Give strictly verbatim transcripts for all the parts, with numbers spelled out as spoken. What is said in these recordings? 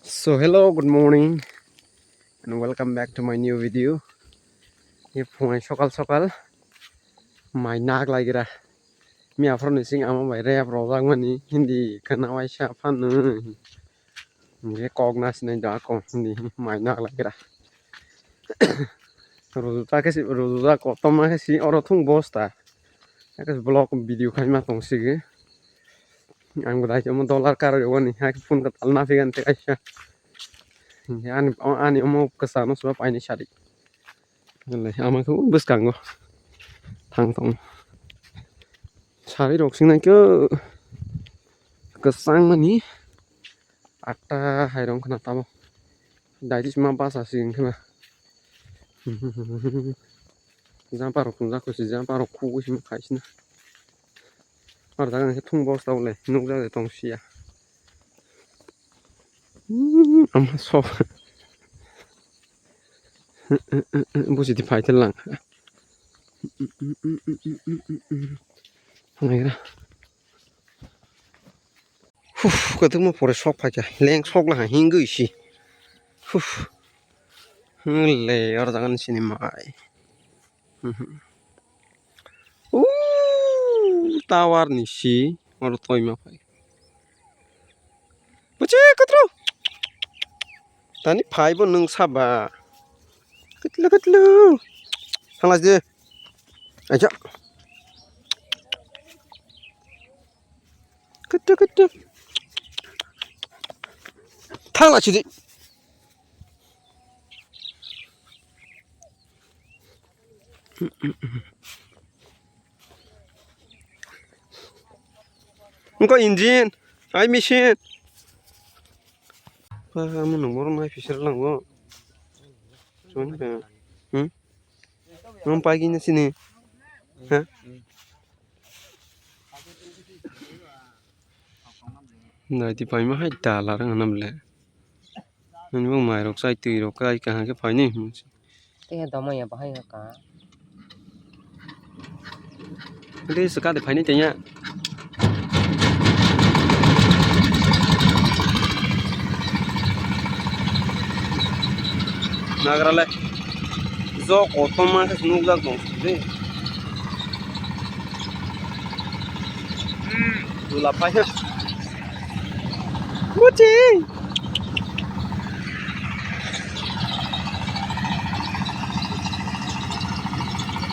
So hello, good morning and welcome back to my new video. Ye phungai sokal sokal mai nak laigira. Mi aphro ni sing ama bai rep rojak mani hindi kana waisa phanu. Ye kok na sinai da ko hindi mai nak laigira. Rujuta khe si, rujuta kotorma khe si oro thung bosta. Khe vlog video khaima tong sigi. Ang bo dai omo dollar karo yogoni hai phone ka talna phigan te kaisa. Ani, ani omo kwsa no swa paini sari. Ama khe bwskango thang tong. Sari rok sinai khe kwchang mani. Atta hai rong khna tamo. Daidis ma basa si wngkhe ba. Jang parok tong jako si jang parok khugui si khai sina. Ar jaga ni thung bosta wle nukjak de tong siya. Ama sok. Busi di phai lang. Hanaira. Huf, kwtwkma pore sok phaikha, leng sok laha hingwi si. Huf. Hwnle, oro jaga ni sini mai. Mhm. Uuu, tower ni si, oro toima phai. Buchi, kutru. Tani phai bo nwng saba. Kutlu, kutlu. Thangla si. Aja. Kete, kete. Thangla sidi. Engko engine, ai machine. Ba, amo nang borok nai pisir lango. Soni ba. Hmm? Nang pagi na sini. Ha? Nai di paima hai da larang hanam le. Nini bo mai rok chai twi rok kai kaham khe paini. Tei dama ya bahai ka. Tei swka de paini tanya. Nagra le. Jok kotorma khe nukjak tong de. Dula phai khe. Buchi.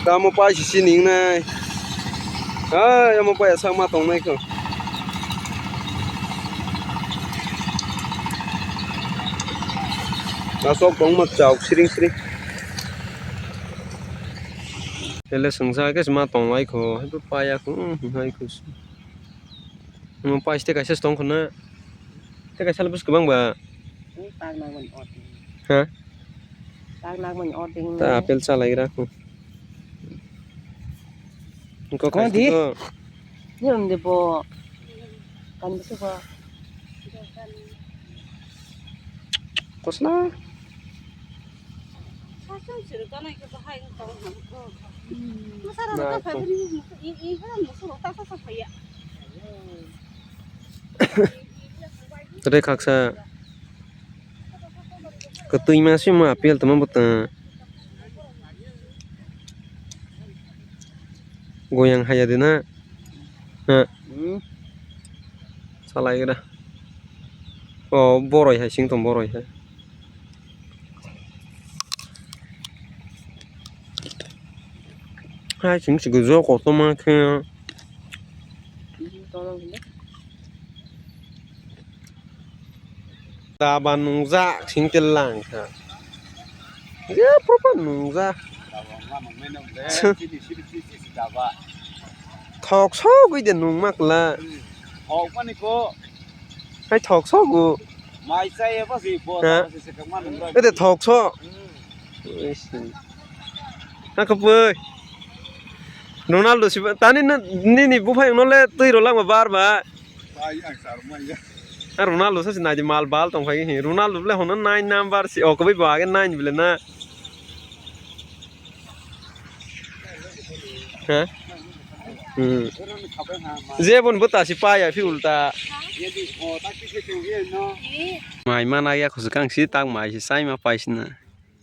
Tamo pai si sining nai. Hai, amo pai sak ma tong nai kho. Asok tong ma chao siring siring. Tele sengsa khe ma tong lai kho. Hai bo paya kho, hmm, hai kho. Mo pais te kaisa tong khna. Te kaisa bus kwbang ba. Ni tak nang mani ording. Ha? Tak nang mani ording. Ta apple chalai gra kho. Ko kaisa di? Ko. Ni um de bo. Kan bus bo. Kosla. Tei khaksa kwtwi ma se ma apple tongma bwtang goyang haya de na. Ha. Hmm. Salai gra. O boroi hai sing tong boroi hai. Hai sing sing jo kotorma khe. Daba nungjak sing telang kha. Je proper nungjak. Thok sogwi de nung makla. Thok mani ko. Hai thok sogo. Mai chai eba si bo. Ha? Ede thok so. Hakapui. Ronaldo si tani nini buphai no le twi rw langma bar ba. Bai, ang sar manya. A Ronaldo sa si nai di mal bal tong phai hi. Ronaldo le hono nine number si o koboi bo age nine bile na. Ha? Hmm. Jebon bwta si paya phi ulta. Mai mana ya khoswk ang si tak mai si sai ma pai sina.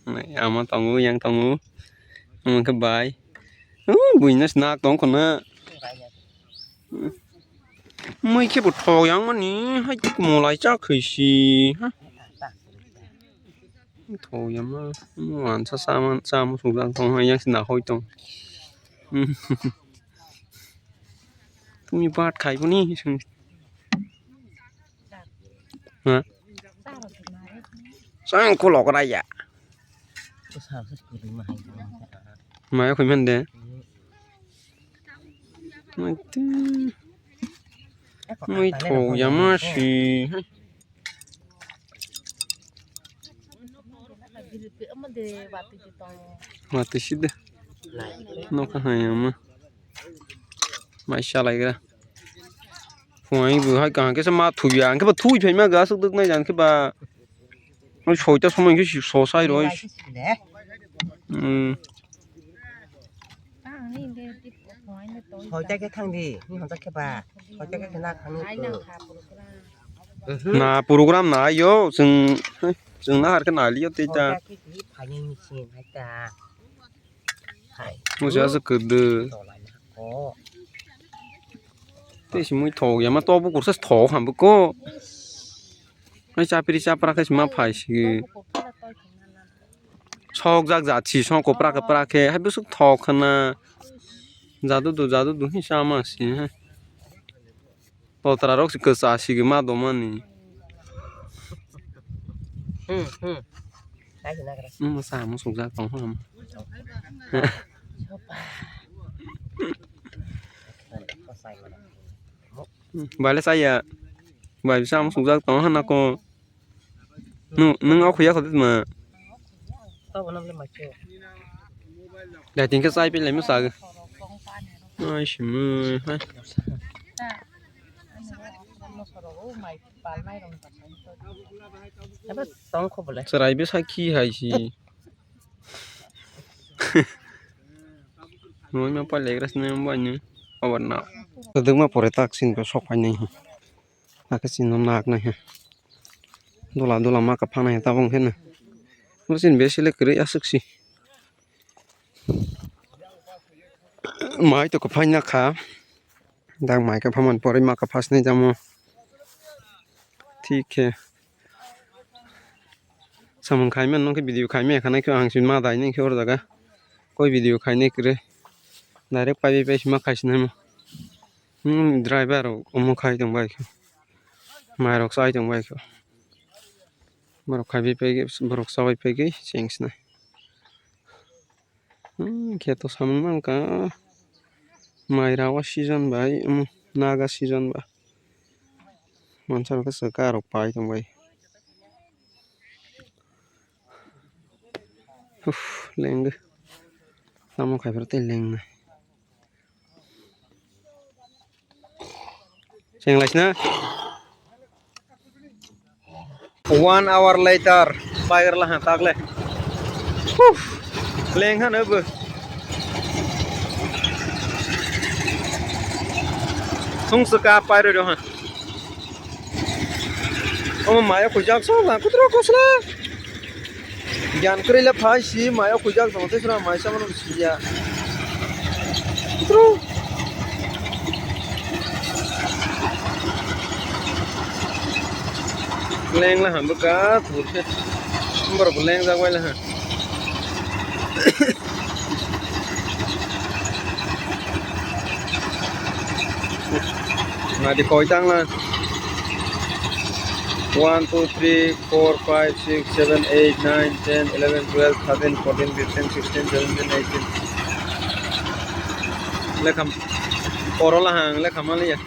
Ama tongo, yang tongo. Omo khe bai. Uh, buino snak tong khona. Mui khe bo thok yang mani, hai molai cha khoi si. Thok yang ma, mo ansa sama, sama sujak tong, yang sina hoi tong. Tumi bat khai boni. Ha? Sang kolok raya. Maya khoi mande. Mui thok yama si. Mati sida. Noka hayama. Mai salai gra. Phung ai bu hai kaham khe ma thuya, ang khe ba thui phai ma ga aswk dwk nai jang khe ba. Oi soita somoi khe so sai roi. Hmm. Soita khe thang di, ni hwnjak khe ba. Soita khe na khang ni. Na program na yo, chwng, chwng na har khe na liyo tei ta. Soita khe phaini ni sin hai ta. Hai. Mo sa sa kudu. Tei si mui thok yama to bukur sa thok ham buko. Ai chapri chapra khe ma phai si. Sok jak jak si sok kopra kopra khe hai busuk thok khana. Jadu du jadu du hi sama si hai. Totra rok si kwchasigi ma domani. Hmm, hmm. Kaisa nagra. Hmm, sa musuk jak tong ham. Bale saya. Bai sa musuk jak tong hana ko. Nung, nung o khuya kho ma. Dai tingkhe chai pilai mo sag. Ai simui hai. Chwrai bwsa khi hai si. Noi ma pai legra sini mo bai ni. Abar na. Kwdwkma pore tak sini ko sok pai nai. Hakhe chini nak nai he. Dola dola ma kwphang nai he tabuk khe na. Bo chini besi le kwrwi aswk si. Mai to kwphang na kha. Dak mai kwphang man pore ma kwphang sinai jamo. Thik khe. Samung khai man nokhe video khai me khana khe ang si ma dai nai khe or jaga. Koi video khai nai kwrwi. Direct pai pai si ma khai sinai mo. Hmm, driver rok omo khai tong bai khe. Mai rok chai tong bai khe. Borok khai bai pai khe, borok chabai pai khe cheng sinai. Hmm, kheto samung mang kha. Mai rawa season bai, omo naga season ba. Mansa rok khe swka rok pai tong bai. Uff, leng. Tamo khai phar tei leng nai. Cheng lai sina. One hour later, pair laha takle. Huh, leng han obo. Sung suka pair do ha. Omo maya kujak so la kutro kosla. Gyan kwrwi le phai si, maya khuijak tongo tei sura mai sama no siya. Kutro. Leng la ham bwkha thur khe. Borok bo leng jak bai la ha. Nadi koi tang la. One, two, three, four, five, six, seven, eight, nine, ten, eleven, twelve, thirteen, fourteen, fifteen, sixteen, seventeen, eighteen. Lekham poro lahang lekham aliya.